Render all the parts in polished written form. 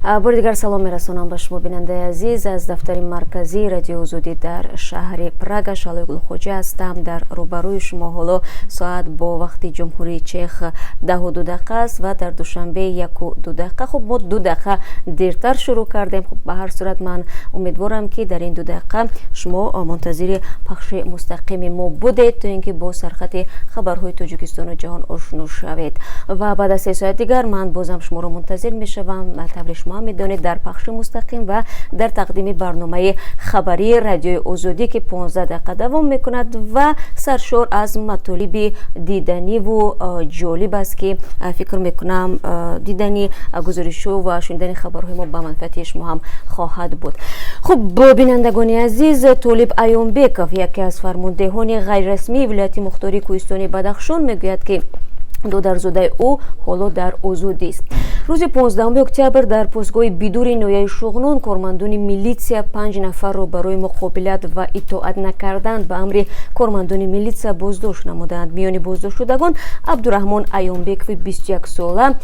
Бори дигар салом мерасонам ба шумо, бинандаи азиз. Аз дафтари марказии Радиои Озодӣ дар шаҳри Прага Шаҳлои Гулхоҷа ҳастам дар рӯбарӯи шумо. Ҳоло соат бо вақти Ҷумҳурии Чех 10:02 аст ва дар Душанбе 1:02. Хуб, мо 2 дақиқа дертар шурӯъ кардем. Хуб, ба ҳар сурат ман умедворам, ки дар ин 2 дақиқа шумо мунтазири пахши мустақими мо будед, то ин ки бо сархати хабарҳои Тоҷикистону ҷаҳон ошно шавед. Ва баъд аз 3 соат дигар ман бозам шуморо мунтазир мешавам. Тавре шумо ҳам медонед, дар пахши мустақим ва дар тақдими барномаи хабарии Радиои Озодӣ, ки 15 дақиқа давом мекунад ва саршор аз матолиби диданиву ҷолиб аст, ки фикр мекунам, дидани гузоришҳо ва шунидани хабарҳои мо ба манфиати шумо ҳам хоҳад буд. Хуб, бинандагони азиз, Толиб Аёнбеков, яке аз фармондеҳони ғайрирасмии вилояти мухтори кӯҳистони Бадахшон, мегӯяд, ки додарзодаи ӯ ҳоло дар озодист. Рӯзи 15 октябр дар постгоҳи Бидури ноҳияи Шуғнон кормандони милитсия панҷ нафарро барои муқобилат ва итоат накардан ба амри кормандони милитсия боздошт намуданд. Миёни боздоштшудагон Абдураҳмон Аёнбекови 21-сола,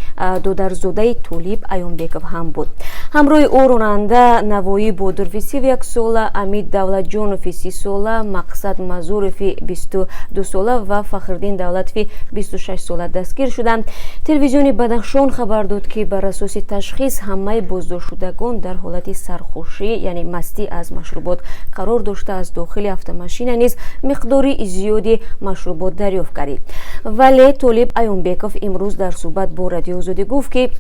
додарзодаи Толиб Аёнбеков ҳам буд. Ҳамроҳи ӯ ронанда Навоӣ Бодурови 31-сола, Амид Давлатҷонови 30-сола, Мақсад Мазурови 22-сола ва Фахриддин Давлатови 26-сола дастгир шуданд. Телевизиони Бадахшон хабар дод, ки бар асоси ташхис ҳамаи боздоштшудагон дар ҳолати сархӯшӣ, яъне мастӣ аз машрубот қарор дошта, аз дохили автомашина низ миқдори зиёди машрубот дарёфт гардид. Вале Толиб Аёнбеков имрӯз дар суҳбат бо Радиои Озодӣ гуфт, ки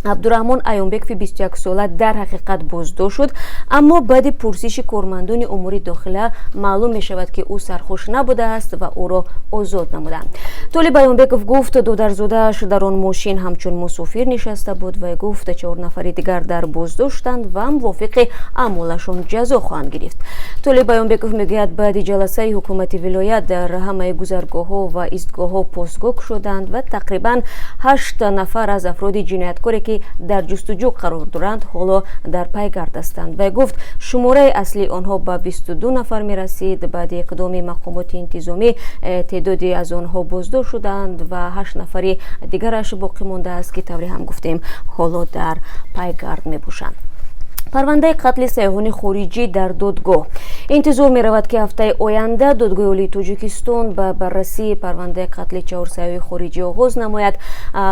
Абдураҳмон Аёнбекови 21-сола дар ҳақиқат боздошт шуд, аммо баъди пурсиши кормандони умури дохила маълум мешавад, ки ӯ сархӯш набудааст ва ӯро озод намуданд. Толиб Аёнбеков гуфт, додарзодааш дар он мошин ҳамчун мусофир нишаста буд ва гуфт, чор нафари дигар дар боздоштанд ва мувофиқи аъмолашон ҷазо хоҳанд гирифт. Толиб Аёнбеков мегӯяд, баъди ҷаласаи ҳукумати вилоят дар ҳамаи гузаргоҳҳо ва истгоҳҳо постгоҳ кушоданд ва тақрибан ҳашт нафар аз афроди ҷинояткоре, ки дар ҷустуҷӯ қарор доранд, ҳоло дар пайгард ҳастанд. Вай гуфт, шумораи аслии онҳо ба 22 нафар мерасид. Баъди иқдоми мақомоти интизомӣ теъдоде аз онҳо боздошт шуданд ва ҳашт нафари дигараш боқӣ мондааст, ки тавре ҳам гуфтем, ҳоло дар пайгард мебошанд. Парвандаи қатли сайёҳони хориҷӣ дар додгоҳ. Интизор меравад, ки ҳафтаи оянда Додгоҳи Олии Тоҷикистон ба баррасии парвандаи қатли чаҳор сайёҳи хориҷӣ оғоз намояд.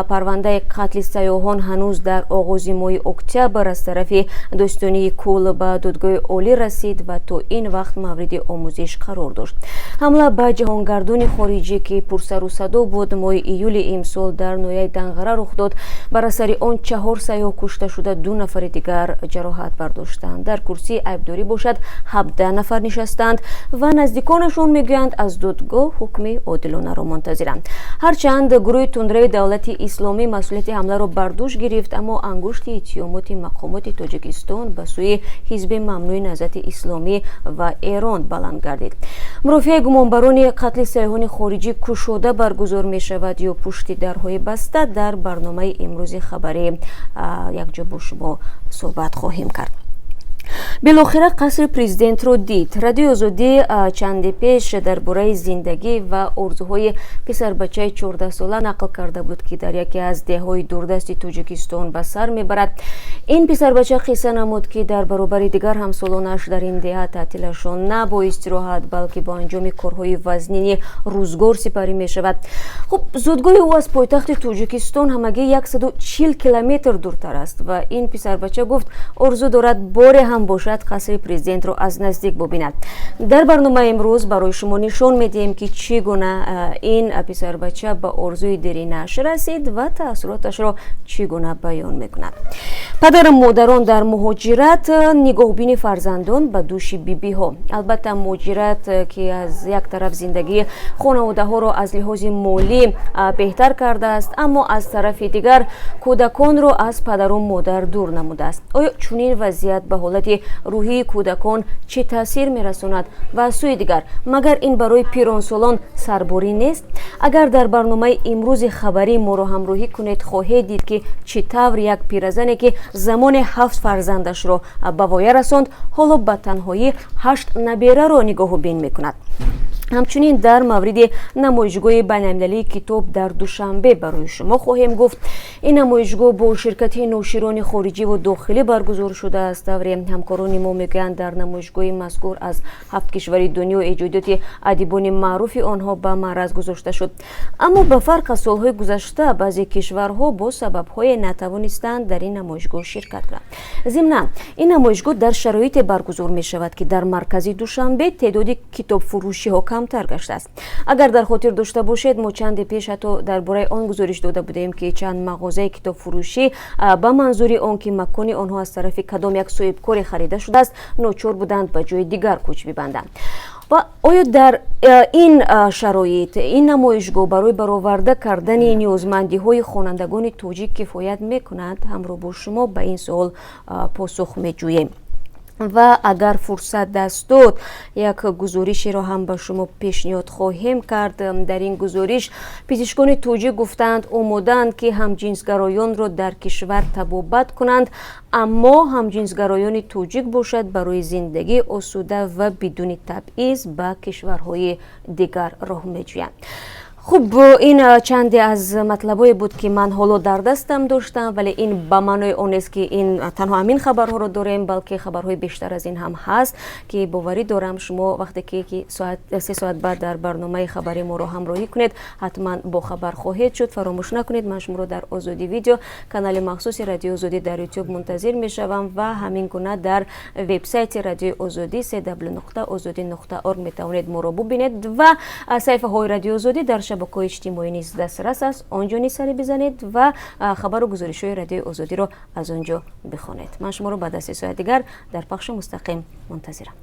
Парвандаи қатли сайёҳон ҳанӯз дар оғози моҳи октябр аз тарафи додситонии кулл ба Додгоҳи Олӣ расид ва то ин вақт мавриди омӯзиш қарор дошт. Ҳамла ба ҷаҳонгардони хориҷӣ, ки пурсару садо буд, моҳи июли имсол дар ноҳияи Данғара рух дод. Бар асари он чаҳор сайёҳ кушта шуда, ду нафари дигар ҷароҳат бардоштанд. Дар курсии айбдорӣ бошад, 17 нафар нишастанд ва наздиконашон мегӯянд, аз додгоҳ ҳукми одилонаро мунтазиранд. Ҳарчанд гурӯҳи тундрави Давлати Исломӣ масъулияти ҳамларо бар дӯш гирифт, аммо ангушти иттиҳомоти мақомоти Тоҷикистон ба сӯи ҳизби мамнӯи Наҳзати Исломӣ ва Эрон баланд гардид. Мурофиаи гумонбарони қатли сайёҳони хориҷӣ кушода баргузор мешавад ё пушти дарҳои баста, дар барномаи имрӯзи хабарӣ якҷо бо шумо суҳбат хоҳем кард. Билохира қасри президентро дид. Радиои Озодӣ чанде пеш дар бораи зиндагӣ ва орзуҳои писарбачаи 14-сола нақл карда буд, ки дар яке аз деҳҳои дурдасти Тоҷикистон ба сар мебарад. Ин писарбача қисса намуд, ки дар баробари дигар ҳамсолонаш дар ин деҳа таътилашон на бо истироҳат, балки бо анҷоми корҳои вазнини рӯзгор сипарӣ мешавад. Хуб, зодгоҳи ӯ аз пойтахти Тоҷикистон ҳамагӣ 140 километр дуртар аст ва ин писарбача гуфт, орзу дорад боре ҳам бошад қасри президентро аз наздик бубинад. Дар барномаи имрӯз барои шумо нишон медиҳем, ки чӣ гуна ин писарбача ба орзуи деринаш расид ва таассуроташро чӣ гуна баён мекунад. Падару модарон дар муҳоҷират, нигоҳубини фарзандон ба дӯши бибиҳо. Албатта, муҳоҷират, ки аз як тараф зиндагии хонаводаҳоро аз лиҳози молӣ беҳтар кардааст, аммо аз тарафи дигар кӯдаконро аз падару модар дур намудааст. Оё чунин вазъият ба ҳолати рӯҳии кӯдакон чӣ таъсир мерасонад ва аз сӯи дигар, магар ин барои пиронсолон сарборӣ нест? Агар дар барномаи имрӯзи хабарӣ моро ҳамроҳӣ кунед, хоҳед дид, ки чӣ тавр як пиразане, ки замоне ҳафт фарзандашро ба воя расонд, ҳоло ба танҳоӣ ҳашт набераро нигоҳубин мекунад. Ҳамчунин дар мавриди намоишгоҳи байналмилалии китоб дар Душанбе барои шумо хоҳем гуфт. Ин намоишгоҳ бо ширкати ноширони хориҷиву дохилӣ баргузор шудааст. Тавре ҳамкорони мо мегӯянд, дар намоишгоҳи мазкур аз ҳафт кишвари дунё эҷодиёти адибони маъруфи онҳо ба маъраз гузошта шуд. Аммо ба фарқ аз солҳои гузашта, баъзе кишварҳо бо сабабҳое натавонистанд дар ин намоишгоҳ ширкат кунанд. Зимнан, ин намоишгоҳ дар шароите баргузор мешавад, ки дар маркази Душанбе теъдоди китобфурӯшиҳо камтар гаштааст. Агар дар хотир дошта бошед, мо чанде пеш ҳатто дар бораи он гузориш дода будем, ки чанд мағозаи китобфурӯшӣ ба манзури он ки макони онҳо аз тарафи кадом як соҳибкоре харида шудааст, ночор буданд ба ҷои дигар кӯч бибанданд. Ва оё дар ин шароит ин намоишгоҳ барои бароварда кардани ниёзмандиҳои хонандагони тоҷик кифоят мекунад? Ҳамроҳ бо шумо ба ин суол посух меҷӯем ва агар фурсат даст дод, як гузоришеро ҳам ба шумо пешниҳод хоҳем кард. Дар ин гузориш пизишкони тоҷик гуфтаанд, омодаанд, ки ҳамҷинсгароёнро дар кишвар табобат кунанд, аммо ҳамҷинсгароёни тоҷик бошад, барои зиндагии осуда ва бидуни табъиз ба кишварҳои дигар роҳ меҷӯянд. Хуб, ин чанде аз матлабое буд, ки ман ҳоло дар дастам доштам, вале ин ба маънои он нест, ки ин танҳо ҳамин хабарҳоро дорем, балки хабарҳои бештар аз ин ҳам ҳаст, ки боварӣ дорам, шумо вақте ки 3 соат баъд дар барномаи хабари моро ҳамроҳӣ кунед, ҳатман бохабар хоҳед шуд. Фаромӯш накунед, ман шуморо дар Озодӣ Видео, канали махсуси Радиои Озодӣ дар Ютуб, мунтазир мешавам ва ҳамин гуна дар вебсайти Радиои Озодӣ cw.ozodi.org метавонед моро бубинед ва саҳифаҳои Радиои Озодӣ дар шабакаҳои иҷтимоӣ низ дастрас аст. Он ҷо низ сари бизанед ва хабару гузоришҳои Радиои Озодиро аз он ҷо бихонед. Ман шуморо баъд аз 3 соат дигар дар пахши мустақим мунтазирам.